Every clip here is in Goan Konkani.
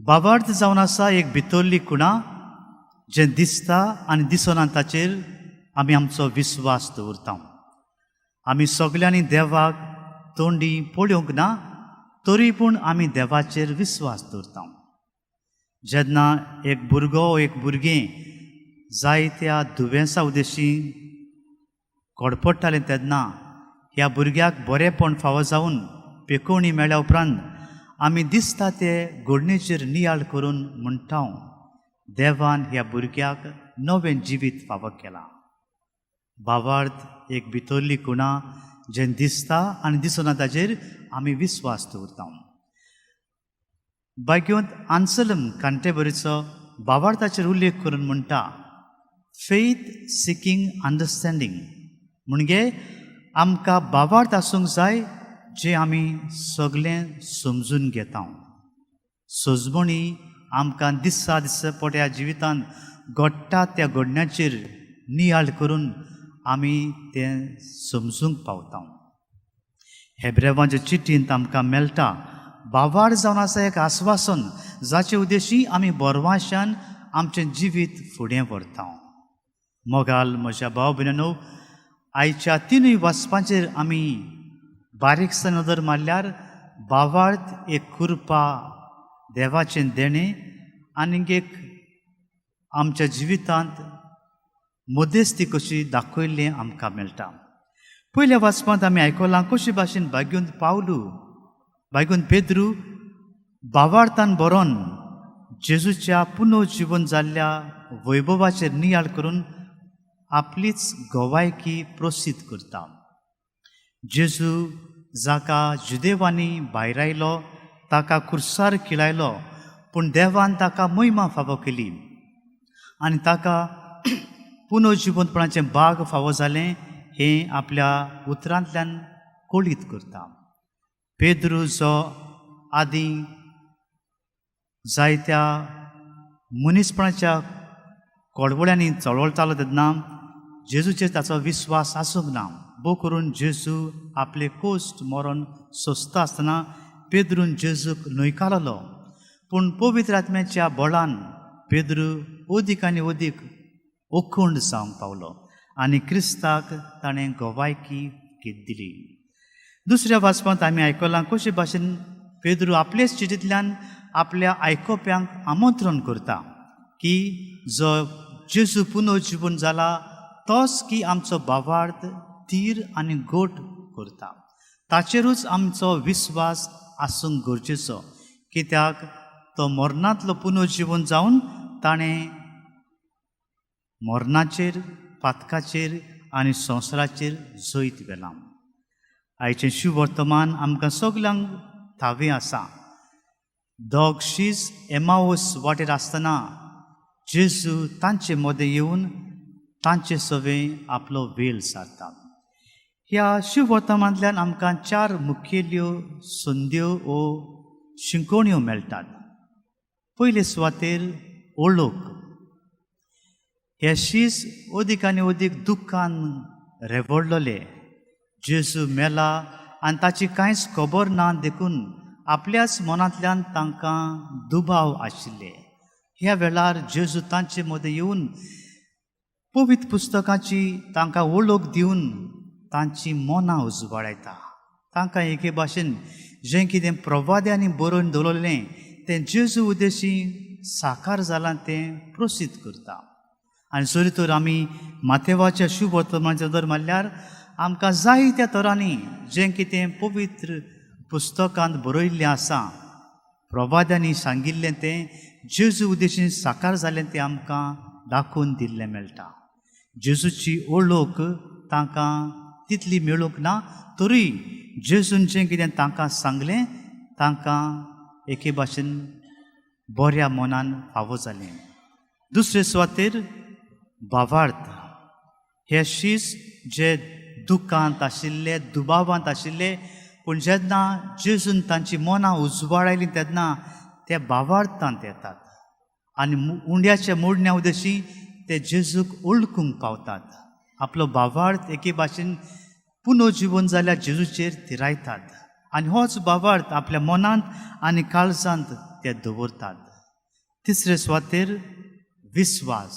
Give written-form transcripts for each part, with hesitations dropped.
भावार्थ जावन आसा एक भितरली कुणा जें दिसता आनी दिसना ताचेर आमी आमचो विस्वास दवरता. आमी सगल्यांनी देवाक तोंडी पळोवंक ना, तरी पूण आमी देवाचेर विस्वास दवरता. जेन्ना एक भुरगो, एक भुरगें जायत्या दुयेंसा उद्देशी कडपडटालें, तेन्ना ह्या भुरग्याक बरेंपण फावो जावन पेकोवणी मेळ्ळ्या उपरांत आमी दिसता ते घडणेचेर नियाळ करून म्हणटा, देवान ह्या भुरग्याक नवें जिवीत फावो केलां. भावार्थ एक भितरली कुणा जें दिसता आनी दिसना ताचेर आमी विस्वास दवरता. भाग्यवंत आन्सलम कांटेबरीचो भावार्थाचेर उल्लेख करून म्हणटा, फेथ सिकींग अंडरस्टँडींग. म्हणजे आमकां भावार्थ आसूंक जाय जे आमी सगळें समजून घेता. सजमणी आमकां दिसा दिसा पोट्या जिवितांत घडटा त्या घडण्याचेर नियाळ करून आमी तें समजूंक पावता. हेब्रेवांच्या चिटींत आमकां मेळटा, भावार्थ जावन आसा एक आस्वासन जाचे उद्देशी आमी बरवाशान आमचें जिवीत फुडें व्हरता. मोगाल म्हज्या भाव भयणांनो, आयच्या तिनूय वाचपांचेर आमी बारीकसाण नदर मारल्यार भावार्थ एक कृपा, देवाचें देणें आनीक एक आमच्या जिवितांत मध्यस्ती कशी दाखयल्लें आमकां मेळटा. पयल्या वाचपांत आमी आयकलां कशे भाशेन भाग्यवंत पावलू, भाग्यवंत पेद्रू भावार्थान बरोवन जेजूच्या पुनर्जिवन जाल्ल्या वैभवाचेर नियाळ करून आपलीच गवायकी प्रसिद्ध करता. जेजू जाका जुदेवांनी भायरायलो, ताका कुर्सार खिळायलो, पूण देवान ताका महिमा फावो केली आनी ताका पुनर्जिवंतपणाचें भाग फावो जालें हें आपल्या उतरांतल्यान कळीत करता. पेद्रू जो आदीं जायत्या मनीसपणाच्या कोडवळ्यांनी चळवळटालो, तेन्ना जेजूचेर ताचो विस्वास आसूंक ना. भोव करून जेजू आपले कोश्ट मरण सोंसता आसतना पेद्रून जेजूक न्हयकारलो, पूण पवित्र आत्म्याच्या बळान पेद्रू अदीक आनी अदीक अखंड जावंक पावलो आनी क्रिस्ताक ताणें गवायकी दिली. दुसऱ्या वाचपांत आमी आयकलां कशे भाशेन पेद्रू आपलेच चिटींतल्यान आपल्या आयकोप्यांक आमंत्रण करता की जो जेजू पुनर्जिवन जाला तोच की आमचो भावार्थ थीर आनी घट करता. ताचेरूच आमचो विस्वास आसूंक गरजेचो, कित्याक तो मरणांतलो पुनर्जिवन जावन ताणें मरणाचेर, पातकाचेर आनी संवसाराचेर जैत व्हेलां. आयचें शिववर्तमान आमकां सगल्यांक थावें आसा. दोग शीस एमावस वाटेर आसतना जेजू तांचे मदें येवन तांचे सवें आपलो वेळ सारता. ह्या शिववर्तमानांतल्यान आमकां चार मुखेल्यो संद्यो ओ शिंकोण्यो मेळटात. पयले सुवातेर ओळख. हे शीस अदीक आनी अदीक दुख्खान रेवडलेले. जेजू मेला आनी ताची कांयच खबर ना देखून आपल्याच मनांतल्यान तांकां दुबाव आशिल्ले. ह्या वेळार जेजू तांचे मदें येवन पवित्र पुस्तकाची तांकां वळख दिवन तांची मनां उजवाडायता. तांकां एके भाशेन जें कितें प्रवाद्यांनी बरोवन दवरलें तें जेजू उद्देशी साकार जालां तें प्रसिद्ध करता. आनी जरी तर आमी माथेवाच्या शुभवर्तमानाचेर नदर मारल्यार आमकां जायत्या तरांनी जें कितें पवित्र पुस्तकांत बरयल्लें आसा, प्रवाद्यांनी सांगिल्लें तें जेजू उद्देशीन साकार जालें तें आमकां दाखोवन दिल्लें मेळटा. जेजूची ओळख तांकां तितली मेळूंक ना, तरी जेजून जें कितें तांकां सांगलें तांकां एके भाशेन बऱ्या मनान फावो जालें. दुसरे सुवातेर भावार्थ. हे शीस जे दुखांत आशिल्ले, दुबावांत आशिल्ले, पूण जेन्ना जेजून तांची मनां उजवाडायलीं तेन्ना ते भावार्थांत येतात आनी उंड्याच्या मोडण्या उदेशी ते जेजूक ओळखूंक पावतात. आपलो भावार्थ एके भाशेन पुनर्जिवन जाल्यार जेजूचेर थिरायतात आनी होच भावार्थ आपल्या मनांत आनी काळजांत ते दवरतात. तिसरे सुवातेर विस्वास.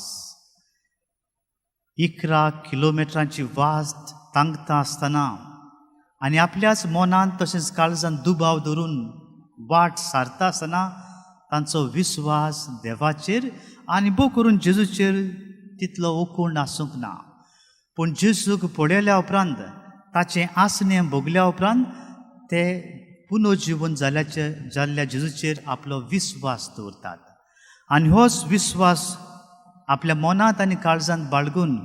11 किलोमिटरांची वाट तांकता आसतना आनी आपल्याच मनांत तशेंच काळजान दुबाव धरून वाट सारता आसतना तांचो विस्वास देवाचेर आनी भोव करून जेजूचेर तितलो ओकूण आसूंक ना. पूण जेजूक पळयल्या उपरांत, ताचें आसणें भोगल्या उपरांत ते पुनर्जिवन जाल्याचे जाल्ल्या जेजूचेर आपलो विस्वास दवरतात आनी होच विस्वास आपल्या मनांत आनी काळजांत बाळगून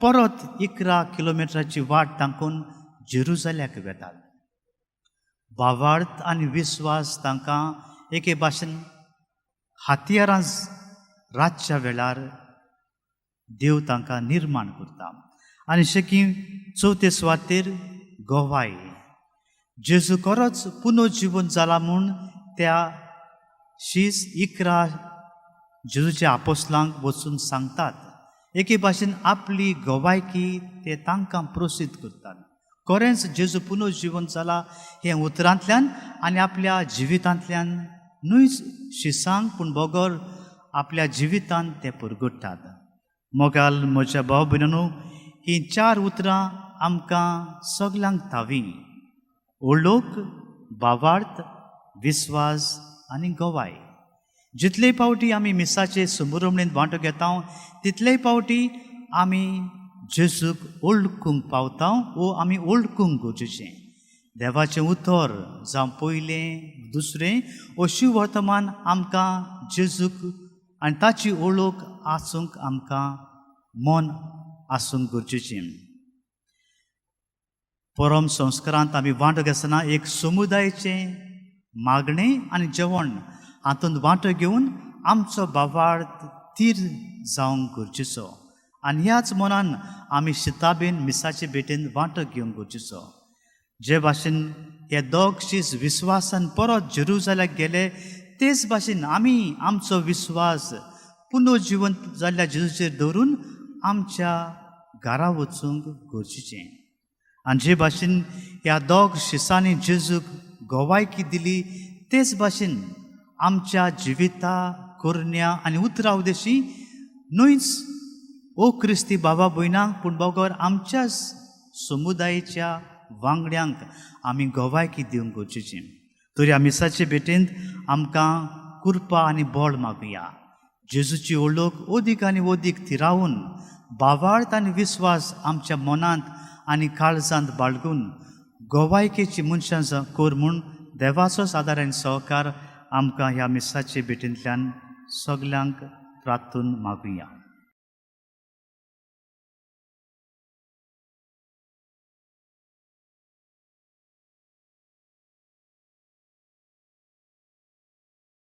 परत 11 किलोमिटराची वाट तांकून जेरुजाल्याक वेतात. भावार्थ आनी विस्वास तांकां एके भाशेन हातयारां रातच्या वेळार देव तांकां निर्माण करता. आनी शेकी चवथे सुवातेर गवाय. जेजू खरोच पुनर्जिवन जाला म्हूण त्या शीस 11 जेजूच्या आपोसलांक वचून सांगतात. एके भाशेन आपली गवायकी ते तांकां प्रोसीद करतात. खरेंच जेजू पुनर्जिवन जाला हें उतरांतल्यान आनी आपल्या जिवितांतल्यान न्हूच शिसांक पूण बगर आपल्या जिवितांत ते परगट्टात. मोगाल म्हज्या भाव भयणांनो, हीं चार उतरां आमकां सगल्यांक थावीं: ओळख, भावार्थ, विस्वास आनी गवाय. जितले फावटी आमी मिसाचे सुमरमणेंत वांटो घेता तितलेय फावटी आमी जेजूक वळखूंक पावता वो आमी वळखूंक गरजेचें. देवाचें उतर जावं पयलें, दुसरें अशी वर्तमान आमकां जेजूक आनी ताची वळख आसूंक आमकां मन आसूंक गरजेचें. परम संस्कारांत आमी वांटो घेतना एक समुदायाचें मागणें आनी जेवण हातूंत वांटो घेवन आमचो भावार्थ थीर जावंक गरजेचो आनी ह्याच मनान आमी शिताबेन मिसाचे भेटेन वांटो घेवंक गरजेचो. जे भाशेन हे दोग शीस विस्वासान परत जेरुजाल्याक गेले, तेच भाशेन आमी आमचो विस्वास पुनर्जिवंत जाल्ल्या जेजूचेर दवरून आमच्या घरा वचूंक गरजेचें. आनी जे भाशेन ह्या दोग शिसांनी जेजूक गवायकी दिली, तेच भाशेन आमच्या जिविता, करण्या आनी उतरा उदेशी न्हूच ओ क्रिस्ती बाबा भयणांक पूण बगर आमच्याच समुदायेच्या वांगड्यांक आमी गवायकी दिवंक गरजेची. तर ह्या मिसाचे भेटेंत आमकां कृपा आनी बळ मागुया. जेजूची ओळख अदीक आनी अदीक थिरावन, भावार्थ आनी विस्वास आमच्या मनांत आनी काळजांत बाळगून गवायकेची मनशां कर म्हूण देवाचो आदार आनी सहकार आमकां ह्या मिसाचे भेटींतल्यान सगल्यांक प्रार्थून मागुया.